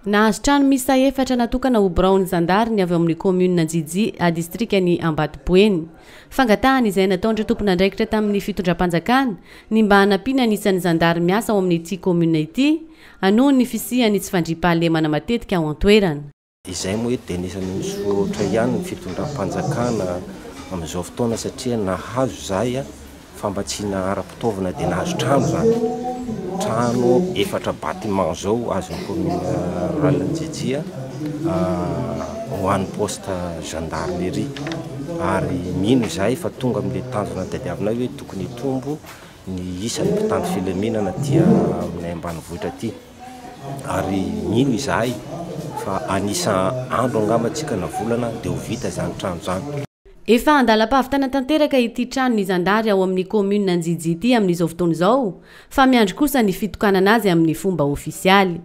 Nahazo trano miisa efatra natokana ho biraon'ny zandary ny avy ao amin'ny kaominina Anjijia, distrikan'i Ambatoboeny. Fangatahana izay nataon'ireo tompon'andraikitra tamin'ny fitondram-panjakana ny mba hanampiana ny isan'ny zandary miasa ao amin'ity kaominina ity, noho ny fisian'ny tsy fandriampahalemana matetika ao an-toerana. Izay moa eto dia anisan'ny misaotra ihany ny fitondram-panjakana amin'izao fotoana satria nahazo izahay fambatsiana ara-pitaovana dia nahazo trano izany, trano efatra bâtiment izao azon'ny commune rurale Anjijia ho an'ny poste gendarmerie ary mino izahay fa tonga amin'ilay tanjona tadiavinay hoe tokony hitombo ny isan'ny mpitandro filaminana aty aminay ambanivohitra aty. Ary mino izahay fa anisa andro angamba tsika na volana dia ho vita izany trano izany. Efa andalam-pahavitana tanteraka ity tranon'ny zandary ao amin'ny kaominina Anjijia ity amin'izao fotoana izao fa miandry kosa ny fitokanana azy amin'ny fomba ofisialy.